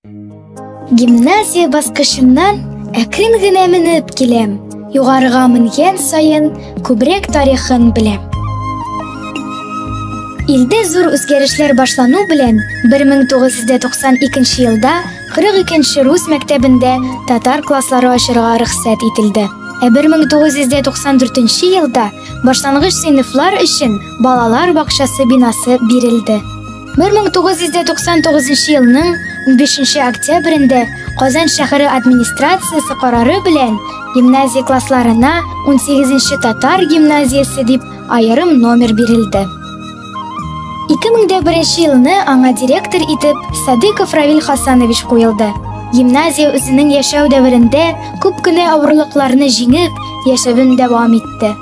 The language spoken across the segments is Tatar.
Гимназия баскычыннан әкрен генә менеп киләм. Югарыга менгән саен күбрәк тарихын беләм. Илдә зур үзгәрешләр башлану белән 1992 елда 42 рус мәктәбендә татар класслары ачырга рөхсәт ителде. Ә 1994 елда башлангыч сыйныфлар өчен балалар бакчасы бинасы бирелде. 1999 елның 15 октябрендә Казан шәһәре администрациясе карары белән гимназия классларына 18 татар гимназиясе дип аерым номер бирелде. 2001 елны аңа директор итеп Садыков Равил Хасанович куелды. Гимназия үзенең яшәү дәверендә күп кенә авырлыкларны җиңеп, яшәвен дәвам итте.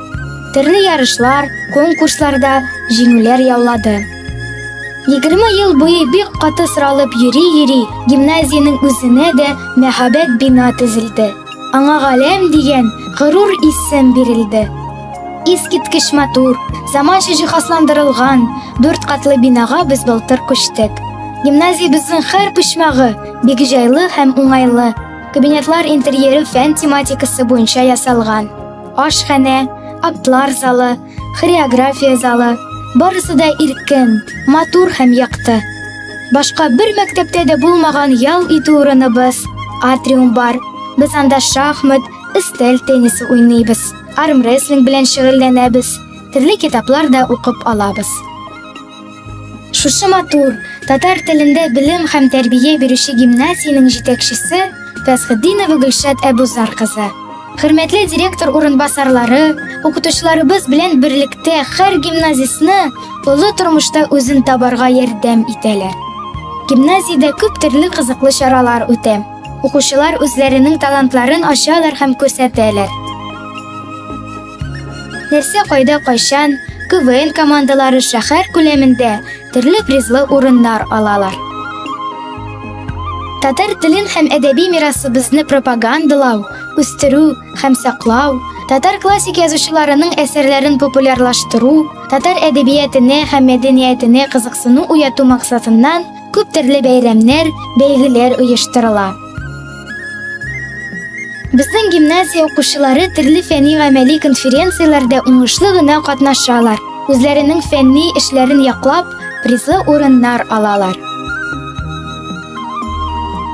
Төрле ярышлар, конкурсларда җиңүләр яулады. 20 ел буе бик каты соралып йөри-йөри, гимназиянең үзенә дә мәһабәт бина төзелде. Аңа Галәм дигән горур исем бирелде. Искиткеч матур, заманча җиһазландырылган дүрт катлы бинага без былтыр күчтек. Гимназиябезнең һәр почмагы бик җайлы һәм уңайлы. Кабинетлар интерьеры фән тематикасы буенча ясалган. Ашханә, актлар залы, хореография залы, барысы да иркен, матур һәм якты. Башка бер мәктәптә дә булмаган ял итү урыныбыз, атриум бар. Без анда шахмат, өстәл теннисы уйныйбыз, армрестлинг белән шөгыльләнәбез, төрле китаплар да укып алабыз. Шушы матур, татар телендә белем һәм тәрбия бирүче гимназиянең җитәкчесе Фәсхетдинова Гөлшат Әбузар кызы. Хөрмәтле директор урынбасарлары, укытучыларыбыз белән берлектә һәр гимназистны олы тормышта үзен табарга ярдәм итәләр. Гимназиядә күп төрле кызыклы чаралар үтә. Укучылар үзләренең талантларын ачалар һәм күрсәтәләр. Нәрсә кайда кайчан КВН командалары шәһәр күләмендә төрле призлы урыннар алалар. Татар телен һәм әдәби мирасыбызны пропагандалау, үстерү һәм саклау, татар классик язучыларының әсәрләрен популярлаштыру, татар әдәбиятенә һәм мәдәниятенә кызыксыну уяту максатыннан күп төрле бәйрәмнәр, бәйгеләр оештырыла. Безнең гимназия укучылары төрле фәнни-гамәли конференцияләрдә уңышлы гына катнашалар. Үзләренең фәнни эшләрен яклап, призлы урыннар алалар.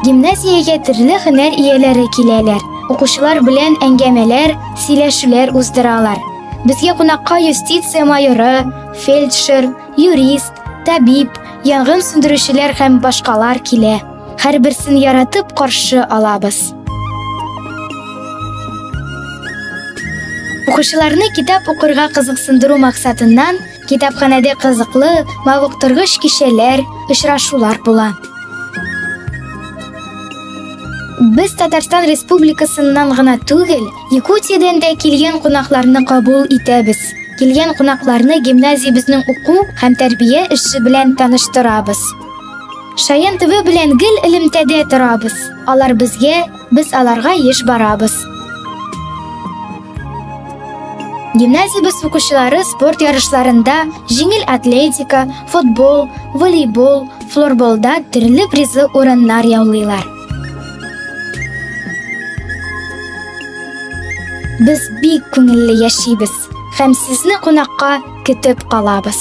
Гимназиягә төрле һөнәр ияләре киләләр. Укучылар белән әңгәмәләр, сөйләшүләр уздыралар. Безгә кунакка юстиция майоры, фельдшер, юрист, табиб, янгын сүндерүчеләр һәм башкалар килә. Һәрберсен яратып каршы алабыз. Укучыларны китап укырга кызыксындыру максатыннан китапханәдә кызыклы, мавыктыргыч кичәләр, очрашулар була. Без Татарстан Республикасыннан гына түгел, Якутиядән дә килгән кунакларны кабул итәбез. Килгән кунакларны гимназиябезнең уку һәм тәрбия эше белән таныштырабыз. Шаян ТВ белән гел элемтәдә торабыз. Алар безгә, без аларга еш барабыз. Гимназиябез укучылары спорт ярышларында җиңел атлетика, футбол, волейбол, флорболда төрле призлы урыннар яулыйлар. Без бик күңелле яшибез һәм сезне кунакка көтеп калабыз.